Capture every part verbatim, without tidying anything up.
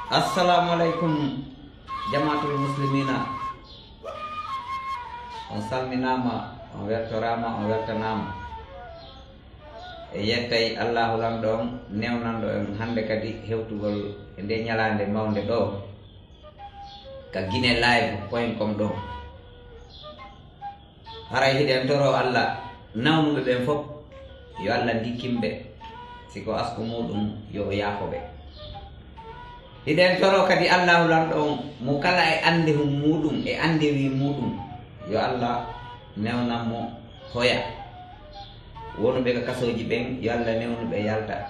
Assalamu alaikum, jama'atul muslimina. On salminama, on weltorama, on weltanama. E yettay Allahu Lanɗo on, newnanɗo en hande kadi hewtugol e nde ñalaande mawnde ɗo, ka Guinée Live point com ɗo. Haray hiɗen toro Allah nawnuɓe ɓen fof, yo Allah ndikkinɓe, si ko asku muɗum, yo o yaafo ɓe. Hiɗen toro kadi Allahu Lanɗo on, mo kala e andehum muɗum e andewi muɗum, yo Allah newnan mo hoya. Wonuɓe ka kasooji ɓen, yo Allah newnu ɓe yalta.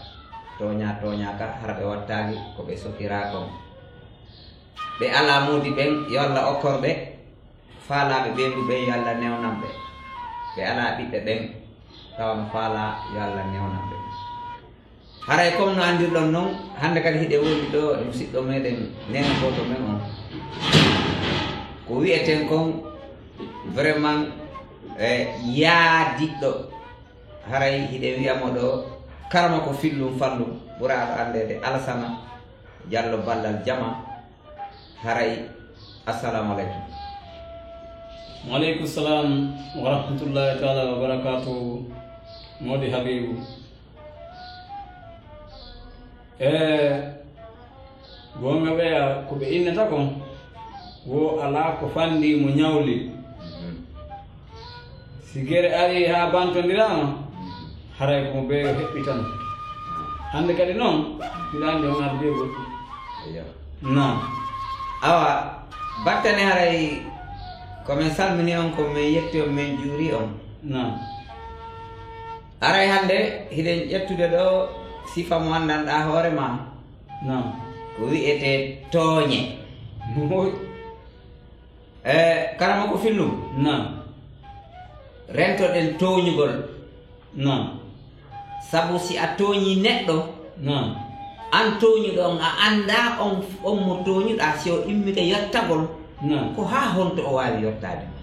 Tooña tooñaaka, hara ɓe wattaali ko ɓe sokira kon. Ɓe alaa moodi ɓen, yo Allah okkor ɓe. Faalaaɓe ɓeendu ɓen, yo Allah newnan ɓe. Ɓe alaa ɓiɓɓe ɓen, tawa no faalaa, yo Allah newnan ɓe. Haray comme no anndirɗon non, hannde kadi hiɗen woni ɗo e musiɗɗo meɗen, neene gooto men on. Ko wi'eten kon vraiment, e, yaadiɗɗo. Haray hiɗen wi'a mo ɗo, karama ko fillum fallum, ɓuraaɗo anndeede Alasana Jallo Ballal Jama. Haray, assalamu alaikum. Wa alaikum salam wa rahmatullahi ta'ala wa barakatuh. Modi Habibu. E, gonga ɓeya ko ɓe innata kon, wo alaa ko fandi mo ñawli. Si gere ari haa bantondiraama, haray ko mo beeyo heɓɓitan. Hannde kadi noon, mbiɗa anndi on ardi e goɗɗum. Aywa. Naam. Awa, battane haray ko men salmini on, ko men yetti on, men juuri on. Naam. Haray hannde hiɗen ƴettude ɗo sifa mo anndanɗaa hoore ma. Naam. Ko wi'etee tooñe. Moy? E, karama ko fillu. Naam. Rentoɗen tooñugol. Naam. Sabu si a tooñii neɗɗo, naam, an tooñuɗo on, a anndaa on, on mo tooñuɗaa, si o immike yottagol, naam, ko haa honto o waawi yottaade ma?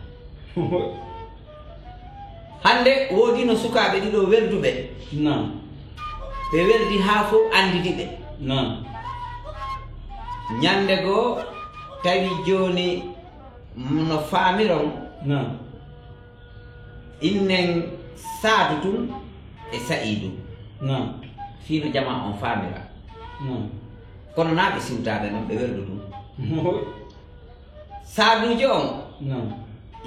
Hannde woodino sukaaɓe ɗiɗo welduɓe. Naam. Ɓe weldi haa fof anndidi ɓe. Naam. Ñannde goo tawi jooni no faamiron. Naam. Innen Saadu tun e Sa'iidu. Naam. Fii no jamaa on faamira. Naam. Kono naa ɓe siwtaaɓe non, ɓe weldu tun. Saaduujo on, naam,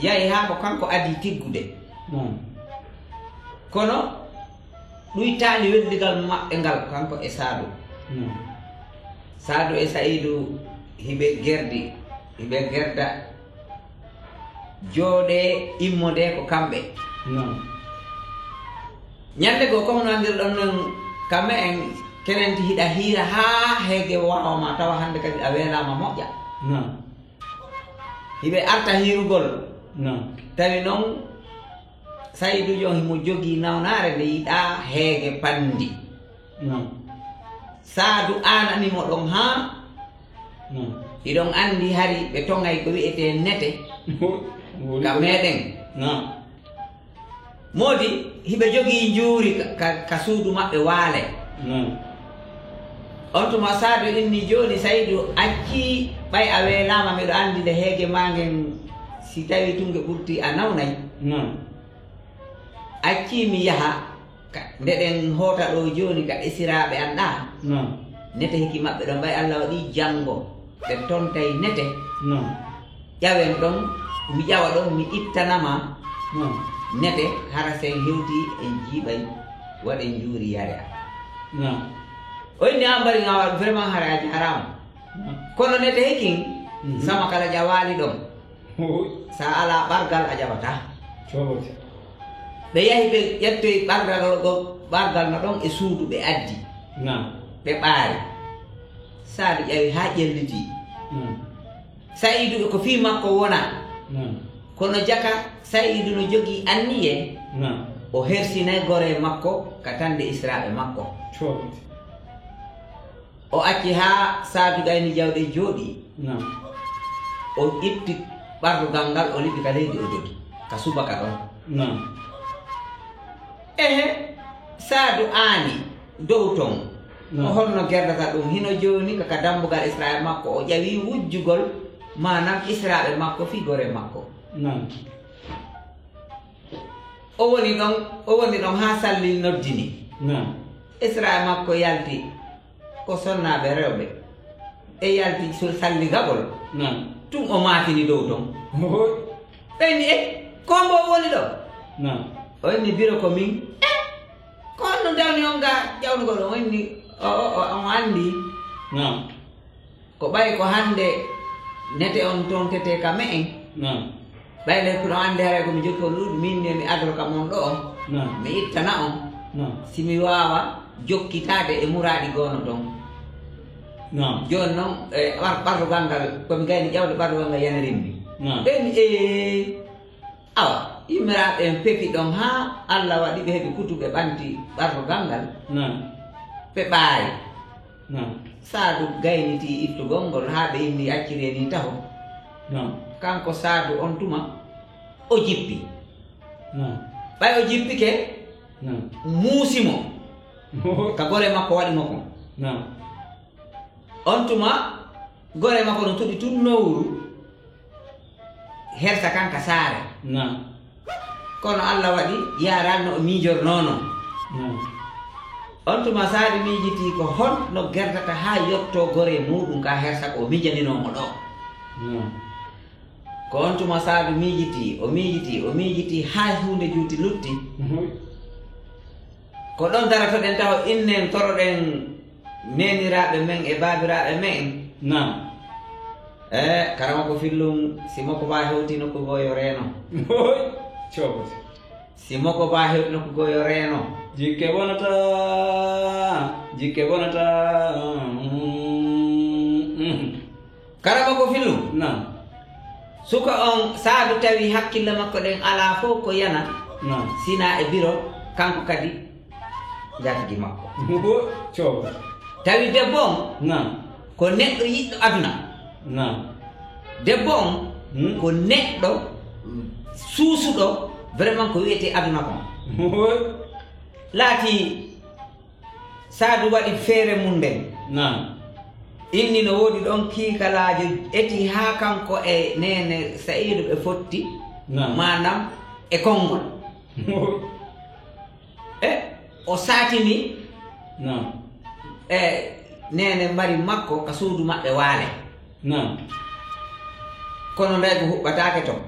yahi haa ko kanko adii tiggude. Naam. Kono ɗuytaali weldigal maɓɓe ngal, kanko e Saadu. Naam. Saadu e Sa'iidu hiɓe gerdi, hiɓe gerda, jooɗee, immodee ko kamɓe. Naam. Ñannde goo, comme no anndirɗon non, kamɓe en, kenenti hiɗa hiira haa heege waawa ma, tawa hannde kadi a weelaama moƴƴa. Naam. Hiɓe arta hiirugol. Naam. Tawi non, Sa'iidu jon himo jogii nawnaare nde yiɗaa heege panndi. Naam. Saadu aanani mo ɗon haa. Naam. Hiɗon anndi hari ɓe toŋay ko wi'etee nete. Woni ka ko meɗen. Naam. Moodi, hiɓe jogii njuuri ka, ka, ka suudu maɓɓe waale. Naam. On tuma Saadu inni, "Jooni Sa'iidu accii, ɓay a weelaama, miɗo anndi nde heege maa ngen, si tawii tun nge ɓurtii a nawnay." Naam. Accii mi yaha, ka, ndeɗen hoota ɗoo jooni ka esiraaɓe an ɗaa. Naam. Nete hiki maɓɓe ɗon, ɓay Alla waɗii janngo, ɓe tontay nete. Naam. Ƴawen ɗon, mi ƴawa ɗon, mi ittana ma. Naam. Nete, hara sen hewtii, en jiiɓay, waɗen njuuri yare an. Naam. O inni, "An bari ŋa waɗ, vraiment hara a jaaraama." Naam. Kono nete hikin, mhm, sama kala ƴawaali ɗon. Sa alaa ɓargal a jaɓataa. Cobote. Ɓe yahi ɓe ƴettoyi ɓargal ɗo, ɓargal no ɗon e suudu ɓe addi. Naam. Ɓe ɓaari. Saadu ƴawi haa ƴelliti. Naam. Sa'iidu ko fii makko wona. Naam. Kono jaka Sa'iidu no jogii anniye. Naam. O hersinay goree makko ka tande esiraaɓe makko. Cobote. O acci haa Saadu gayni jawɗe jooɗi. Naam. O itti ɓardugal ngal, o liɓi ka leydi, o dogi ka subaka ɗon. Naam. Ehe, Saadu aani dow ton. Ko honno gerdata ɗum? Hino jooni ka, ka dambugal Israaɓe makko, o ƴawi wujjugol, maanaam Israaɓe makko fii gore makko. Naam. O woni ɗon, o woni ɗon haa salli noddini. Naam. Israaɓe makko yalti, ko sonnaaɓe rewɓe. E yalti so salli gabol. Naam. Tun o maatini dow ton. Ohoy. Ɓe inni, "E, ko mbo woni ɗo?" Naam. O inni, "Biro ko min." "E, ko honno dawni on ga ƴawnugol?" O inni, "O, o, o, on anndi." Naam. Ko ɓay ko hannde nete on tontete ka me'en. Naam. Ɓay le ko no anndi haray ko mi jokki on ɗuuɗi, min ne mi adoro ka mon ɗo on. Naam. Mi ittana on. Naam. Si mi waawa jokkitaade e muraadi goono ton. Naam. Jooni non, e ɓar-, ɓardugal ngal, ko mi gayni ƴawde ɓardugal ngal yanirimmi. Naam. Ɓen, ee, awa, yimmiraaɓe en pepi ɗon haa Alla waɗi ɓe heɓi kutu, ɓe ɓanti ɓardugal ngal. Naam. Ɓe ɓaari. Naam. Saadu gaynitii ittugol ngol haa ɓe inni acciri e nii taho. Naam. Kanko Saadu on tuma o jippi. Naam. Ɓay o jippike, naam, muusi mo. Ka gore makko waɗi mo kon. Naam. On tuma gore makko no tuɗi tun nowru. Hersa kan ka saare. Naam. Kono Alla waɗi yaaraali no o miijornoo non. Naam. On tuma Saadu miijitii ko honno gerdata haa yottoo gore muuɗum ka hersa ko o miijaninoo mo ɗoo. Naam. Ko on tuma Saadu miijitii, o miijitii, o miijitii haa huunde juuti lutti. Mhm. Ko ɗon darotoɗen taho innen toroɗen neeniraaɓe men e baabiraaɓe men. Naam. E, karama ko fillum, si moko baa hewti nokku goo yo reeno. Hoy, coobati. Si moko baa hewti nokku goo yo reeno. Jikke bonata, jikke bonata. Mm, mm. Karama ko fillum. Naam. Suka on Saadu tawi hakkille makko ɗen alaa fof ko yana. Naam. Sina e biro, kanko kadi jaatigi makko. Cooba. Tawi debbo on, naam, ko neɗɗo yiɗɗo aduna. Naam. Debbo on, hmm, ko neɗɗo suusuɗo vraiment ko wiyetee aduna kon. Laatii Saadu waɗi feere mum nden. Naam. Inni no woodi ɗon kiikalaajo eti haa kanko e neene Sa'iidu ɓe fotti. Naam. Maanaam e konngol. E o saatini. Naam. E neene mari makko ka suudu maɓɓe waale. Naam. Kono ndaygu huɓɓataake ton.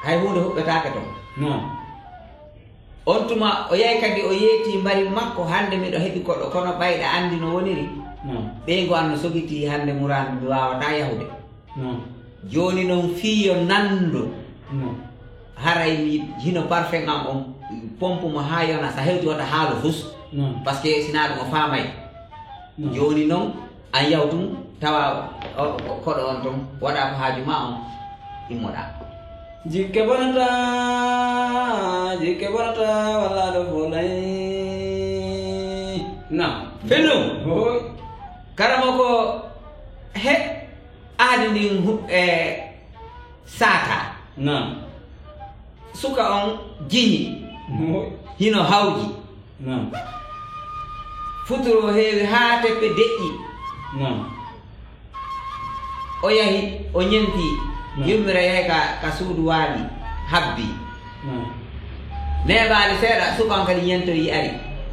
Hay huunde huɓɓetaake ton. Naam. On tuma o yahi kadi o yeetii mbari makko, hannde miɗo heɓi koɗo, kono ɓayɗa anndi no woniri. Naam. Ɓeyngu an no sogitii hannde muraadu, mi waawataa yahude. Naam. Jooni non fii yo nanndu. Naam. Haray mi hino parfum am on, pompu mo haa yona, sa hewti wota haalo fus. Naam. Parce que sinaa ɗum o faamay. Naam. Jooni non, an yaw tun, tawa o, o, koɗo on ton, waɗa ko haaju ma on, immoɗa. Jikke bonata, jikke bonata, walla ɗo folay. Naam. Fellum. Hoy. Karamo ko he aadi ndin hu-, e, saata. Naam. Suka on jiñi. Hoy. Hino hawji. Naam. Futuro heewi haa teppe deƴƴi. Naam. O yahi, o ñenti, naam, yummira yahi ka, ka suudu waali, habbi. Naam. Neeɓaali seeɗa, suka on kadi ñentoyi ari.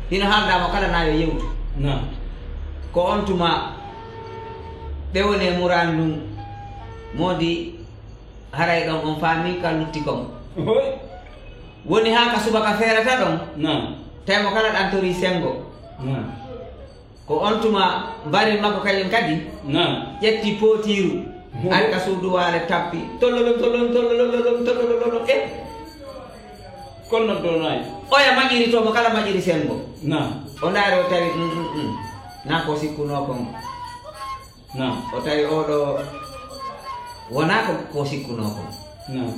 Hino haalda mo kala na yo yewtu. Naam. Ko on tuma ɓe woni e muraadu ndun, moodi haray ɗon on faami ka lutti kon. Hoy. Woni haa ka subaka feerata ɗon. Naam. Tawi mo kala ɗantorii senngo. Naam. Ko on tuma mbari makko kañum kadi. Naam. Ƴetti pootiiru. Naam. Ari ka suudu waale tappi. Tollolon, tollolon, tollolon, tollolon, tollolon. E. Kono ɗo nayi. Oya maƴiri to mo kala maƴiri senngo. Naam. O ndaari o tawi, mm, mm, mm. Na ko sikkunoo kon. Naam. O tawi oɗo wonaa ko, ko sikkunoo kon. Naam.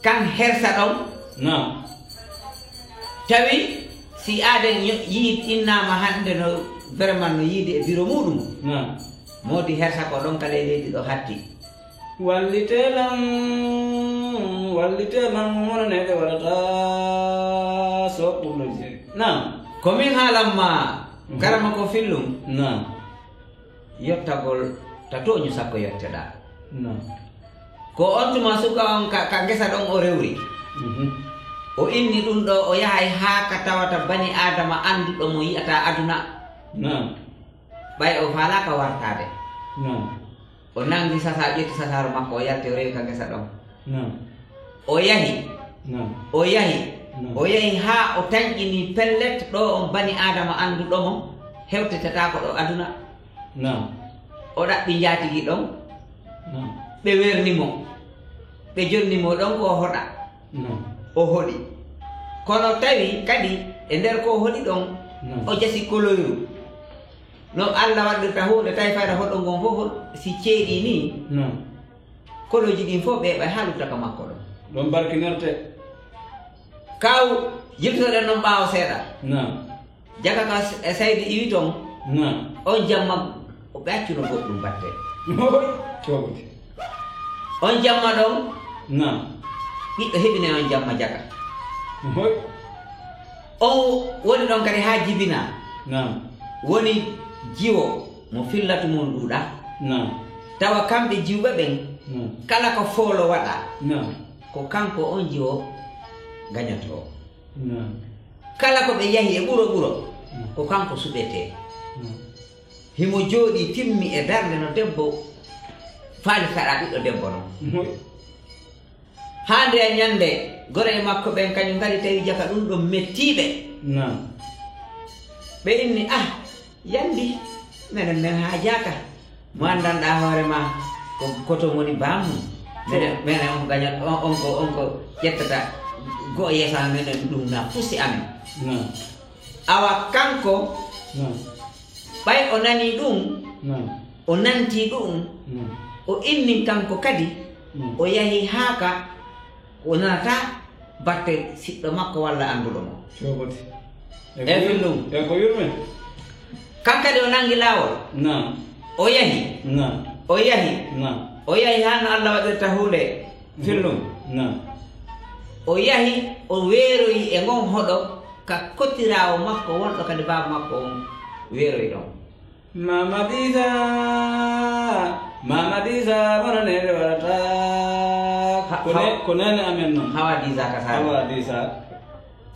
Kan hersa ɗon. Naam. Tawi si aaden yo-, yiid innaama hannde no vraiment no yiide e biro muuɗum. Naam. Moodi hersa ko ɗon kala e leydi ɗo hatti. Wallite lan, wallite lan, wonanede waɗata soɓɓuloje. Naam. Ko min haalan ma Karama ko fillum. Naam. Yottagol ta tooñu sakko yotteɗaa. Naam. Ko on tuma suka on ka, ka ngesa ɗon o rewri. Mhm. O inni ɗum ɗo, o yahay haa ka tawata bani Aadama annduɗo mo yi'ata aduna. Naam. Ɓay o faalaaka wartaade. Naam. O nanngi sasa, ƴetti sasaaro makko, o yalti, o rewi ka ngesa ɗon. Naam. O yahi. Naam. O yahi. Naam. O yahi haa o tanƴini pellet ɗo on bani Aadama annduɗo mo, hewtetetaako ɗo aduna. Naam. O ɗaɓɓi njaatigi ɗon. Naam. Ɓe werni mo. Ɓe jonni mo ɗon ko o hoɗa. Naam. O hoɗi. Kono tawi kadi e nder ko o hoɗi ɗon, naam, o jasi koloyru. No Allah waɗirta huunde, tawi fayda hoɗo ngon fof, si ceeɗi ni, naam, koloji ɗin fof ɓe ɓay haa lutta ka makko ɗon. Ɗon barkinirte. Kaw, yiltoɗen noon ɓaawo seeɗa. Naam. Jaka ka s-, e Saydi iwi toon. Naam. On jamma, o ɓe accuno goɗɗum batte. Hoy, coowdi. On jamma ɗon. Naam. Ɓiɗɗo heɓine on jamma jaka. Hoy. On woni ɗon kadi haa jibina. Naam. Woni jiwo mo fillatu mum ɗuuɗa. Naam. Tawa kamɓe jiwɓe ɓen, naam, kala ko foolo waɗa, naam, ko kanko on jiwo gañotoo. Naam. Kala ko ɓe yahi e ɓuro ɓuro, naam, ko kanko suɓetee. Naam. Himo jooɗii timmi e darnde no debbo faalirtaɗaa ɓiɗɗo debbo non. Moy? Haa nde ñannde, goree makko ɓen kañum kadi tawi jaka ɗum ɗon mettii ɓe. Naam. Ɓe inni, "Ah, yandi, menen men haajaaka. Mo anndanɗaa hoore maa, ko koto woni baam mum. Menen, menen on gañat, on, on ko, on ko ƴettata go'o yeeso amen, ɗum na fusi amen." Naam. Awa kanko, naam, ɓay o nanii ɗum, naam, o nantii ɗum, naam, o inni kanko kadi, naam, o yahi haa ka o nanata batte siɗɗo makko walla annduɗo mo. Coobati. E ko yur-, fillum. E ko yurme? Kan kadi o nangi laawol. Naam. O yahi. Naam. O yahi. Naam. O yahi haa no Allah waɗirta huunde. Fillum. Naam. O yahi, o weeroyi e ngon hoɗo ka kotiraawo makko wonɗo kadi baaba makko on weeroyi ɗon. Mama Disa, Mama Disa, mono nene warata. Ha-, ko ne-, hawa-, ko nene amen non. Hawa Disa ka sare. Hawa Disa.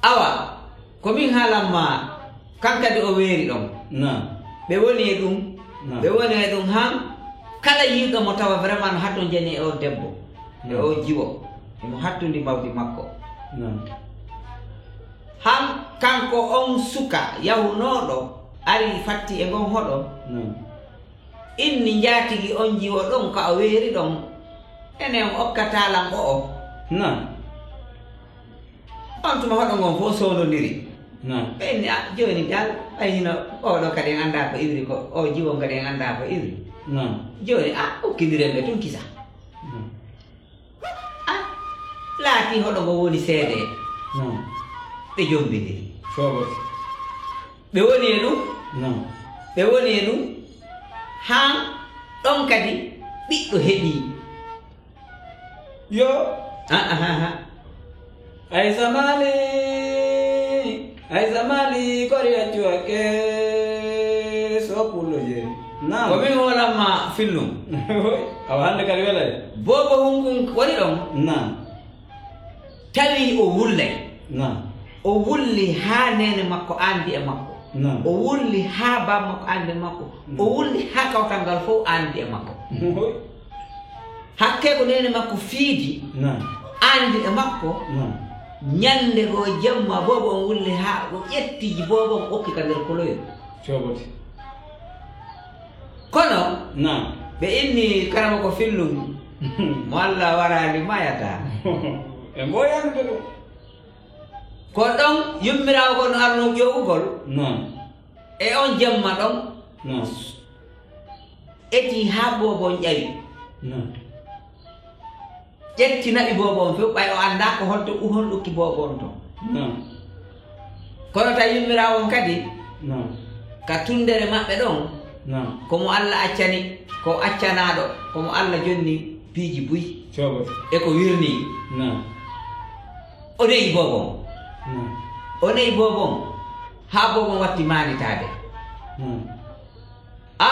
Awa, ko min haalan ma, kan kadi o weeri ɗon. Naam. Ɓe woni e ɗum, naam, ɓe woni e ɗum han kala yiiɗo mo tawa vraiment no hattonjani e o debbo, e, naam, o jiwo, emo hattundi mawdi makko. Naam. Han kanko on suka yahunooɗo ari fatti e ngon hoɗo. Naam. Inni njaatigi on jiwo ɗon ka o weeri ɗon. Enen okkataa lan o'o. Naam. On tuma hoɗo ngon fof sowndondiri. Naam. Ɓe inni, "Ah, jooni dal, ɓay hino oɗo kadi en anndaa ko iwri ko, o jiwo kadi en anndaa ko iwri." Naam. Jooni, ah, ukkindiren ɓe tun kisa. Naam. Ah, laatii hoɗo ngo woni seede. Naam. Ɓe jombindiri. Soobot. Ɓe woni e ɗum. Naam. Ɓe woni e ɗum. Haa ɗon kadi ɓiɗɗo heɓi. Yo. Ah, ah, ah, ah. Ay samali, ay samali, kori accu hakke, so pullo jeeri. Naam. Ko min holanma fillum. Awa hannde kadi welay. Boobo hunkun woni ɗon. Naam. Tawi o wullay. Naam. O wulli haa neene makko aandi e makko. Naam. O wulli haa baaba makko aandi e makko. Mm. O wulli haa kawtal ngal fof aandi e makko. Hoy. Hakke ko neene makko fiidi. Naam. Aandi e makko. Naam. Ñande goo jemma boobo on wulli haa o ƴetti boobo on okki ka nder koloyel. Cooboti. Kono, naam, ɓe inni karama ko fillum. Mo Allah waraali mayata. E mboyanɓe ɗum. Ko ɗon yummiraawo kon no arno ƴoogugol. Naam. E on jemma ɗon. Naam. Eti haa boobo on ƴawi. Naam. Ƴetti naɓi boobo on few, ɓay o anndaa ko holto u-, hol ukki boobo on ton. Naam. Kono tawi yummiraawo on kadi, naam, ka tunndere maɓɓe ɗon, naam, ko mo Alla accani, ko accanaaɗo, ko mo Alla jonni piiji buy. Coobata. E ko wirnii. Naam. O ne'i boobo on. Naam. O ne'i boobo on, haa boobo on watti maanditaade. Hmm. A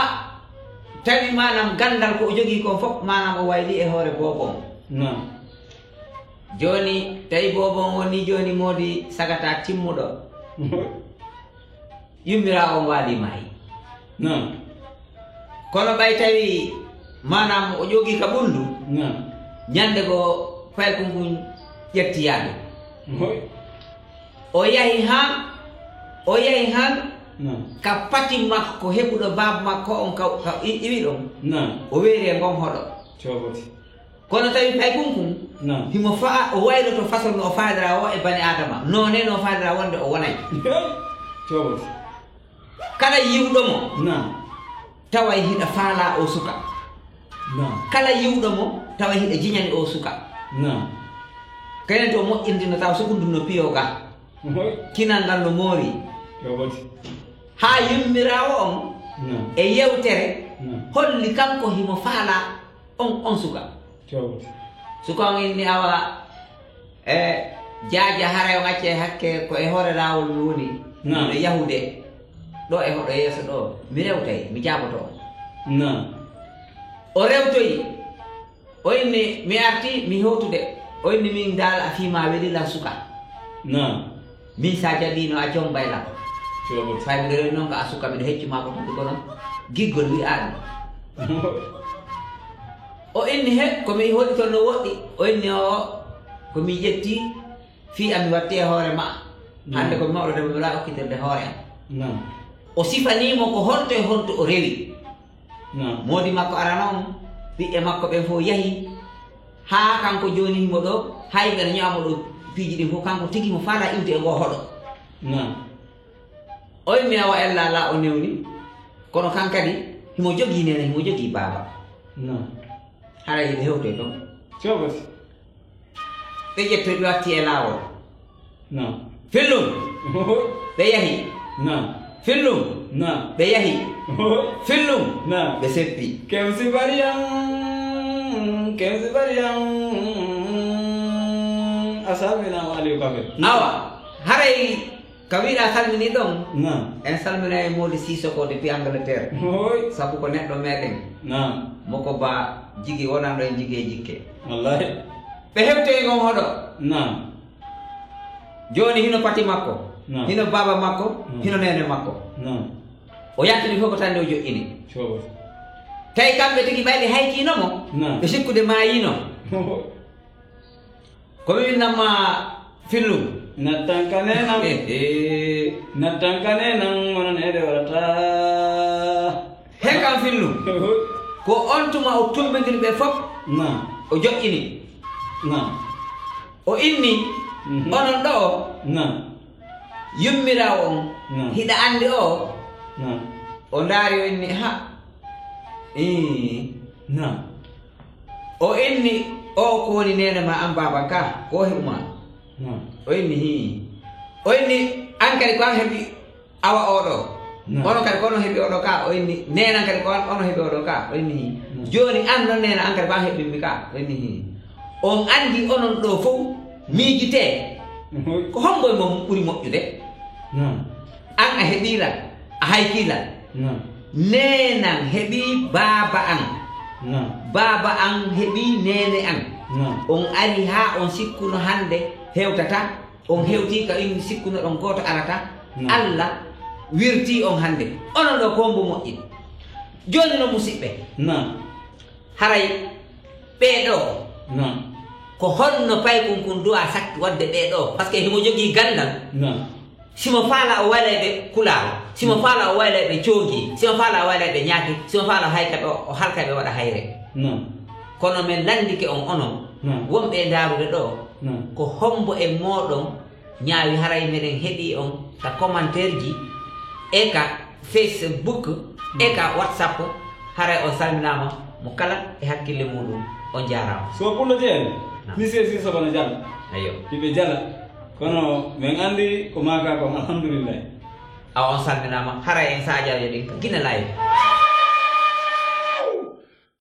tawi maanaam ganndal ko o jogii kon fof, maanaam o wayli e hoore boobon. Naam. Jooni, tawi boobon woni jooni moodi sagata timmuɗo. Yummiraa on waali maayi. Naam. Kono ɓay tawi maanaam o jogii ka ɓunndu, Naam. ñande goo paykun kun ƴetti yaade. Hoy. O yahi han, o yahi han Naam. Ka pati makko heɓuɗo baaba makko on ka, ka i-, iwi ɗon. Naam. O weeri e ngon hoɗo. Cooboti. Kono tawi paykun kun Naam. Himo fa'a, o wayloto façon no o faadira o e bani Adama. Noone no o faadira wonde o wonay. Cooboti. Kala yiwɗo mo Naam. Taway hiɗa faalaa o suka. Naam. Kala yiwɗo mo taway hiɗa jiñani o suka. Naam. Kayen to moƴƴindino taw sukundu no piyo ga. Hoy. Kinal ngal no moori. Yo woti. Haa yummiraawo on Naam. E yewtere Naam. Holli kanko himo faalaa on, on suka. Yo woti. Suka on inni awa, e, jaaja haray on acce hakke ko e hoore laawol mi woni. Naam. Miɗo yahude. Ɗo e hoɗo yeeso ɗo. Mi rewtay, mi jaaboto on. Naam. O rewtoyi. O inni, mi arti, mi hewtude. O inni, min daal a fii ma weli lan suka. Naam. Min sa jaɓiino a jombay lan. Cooboti. Fay miɗo rewni noon ko a suka, miɗo heccu ma ko tan kono giggol wi'aano. O inni he, ko mi hoɗi toon no woɗɗi. O inni o, ko mi ƴetti fii am mi watti e hoore ma. Naam. Hannde ko mi mawɗo debbo, mi wala okkitirde hoore am. Naam. O sifanii mo ko honto e honto o rewi. Naam. Moodi makko arano on, ɓiɓɓe makko ɓen fof yahi. Haa kanko jooni himo ɗo, hay ɓe no ñaamo ɗo piiji ɗin fof, kanko tigi mo faala iwde e ngoo hoɗo. Naam. O immi awa ella la o newni, kono kan kadi himo jogii neene, himo jogii baaba. Naam. Haray hiɓe hewtoy ɗon. Coobati. Ɓe ƴettoy ɓe watti e laawol. Naam. Fillum. Ɓe yahi. Naam. Fillum. Naam. Ɓe yahi. Fillum. Naam. Ɓe seppi. Kemsi bariyan. Kemsi bariyan. A salminaama Aliou Kabe. Awa. Haray ka wiɗa salmini ɗon. Naam. En salmina e Mody Sissoko depuis Angleterre. Hoy. Sabu ko neɗɗo meɗen. Naam. Moko ba jigi wonanɗo en jigi e jikke. Wallahi. Ɓe hewtoyi ngon hoɗo. Naam. Jooni hino pati makko, Naam. Hino baaba makko, Naam. Hino neene makko. Naam. O yattini fof ko tande o joƴƴini. Coobati. Tawi kamɓe tigi ɓay ɓe haykiino mo, Naam. Ɓe sikkude maayiino. Ko mi winnamma fillum. Nattanka nenam. Ehe. Nattanka nenam, onon ede warata. He kam fillum. Ko on tuma o tumbindiri ɓe fof. Naam. O joƴƴini. Naam. O inni, Mhm. Onon ɗo o. Naam. Yummiraawo on. Naam. Hiɗa anndi o. Naam. O ndaari o inni, ha. Ii. Naam. O inni, o ko woni neene ma an baaba ka, ko heɓu ma? Naam. O inni, hii. O inni, an kadi ko an heɓi awa oɗo. Naam. Onon kadi ko onon heɓi oɗo ka, o inni, neenan kadi ko on, onon heɓi oɗo ka, o inni, hii. Naam. Jooni an non neena an kadi ko an heɓimmi ka, o inni, hii. On anndi onon ɗo fof miijitee. Mhm. Ko hombo e mon ɓuri moƴƴude? Naam. An a heɓii lan, a haykii lan. Naam. Neenan heɓii baaba an. Naam. Baaba an heɓii neene an. Naam. On ari haa on sikkuno hannde hewtata. On hewtii ka in sikkunoɗon gooto arata. Naam. Alla wirtii on hannde. Onon ɗo ko hombo moƴƴi? Jooni no musiɓɓe. Naam. Haray ɓee ɗoo. Naam. Ko honno paykun kun duwaa sakki waɗde ɓee ɗoo? Parce que himo jogii ganndal. Naam. Simo faala o waylay ɓe kulaawo. Simo faala o waylay ɓe coogi. Simo faala o waylay ɓe ñaaki. Simo faala o hayka ɓe o halkay ɓe waɗa hayre. Naam. Kono men lanndike on onon. Naam. Wonɓe e ndaarude ɗoo. Naam. Ko hombo e mooɗon ñaawi haray meɗen heɓii on ka commentaire ji e ka Facebook e ka WhatsApp, haray on salminaama mo kala e hakkille muɗum, on jaaraama. So pullo jeeri, Naam. Monsieur Sissoko no jala. Ayo. Hiɓe jala. Kono men anndi ko maaka kon, alhamdulillahi. Awa on salminaama, haray en saajaajo ɗin ka Guinée Live.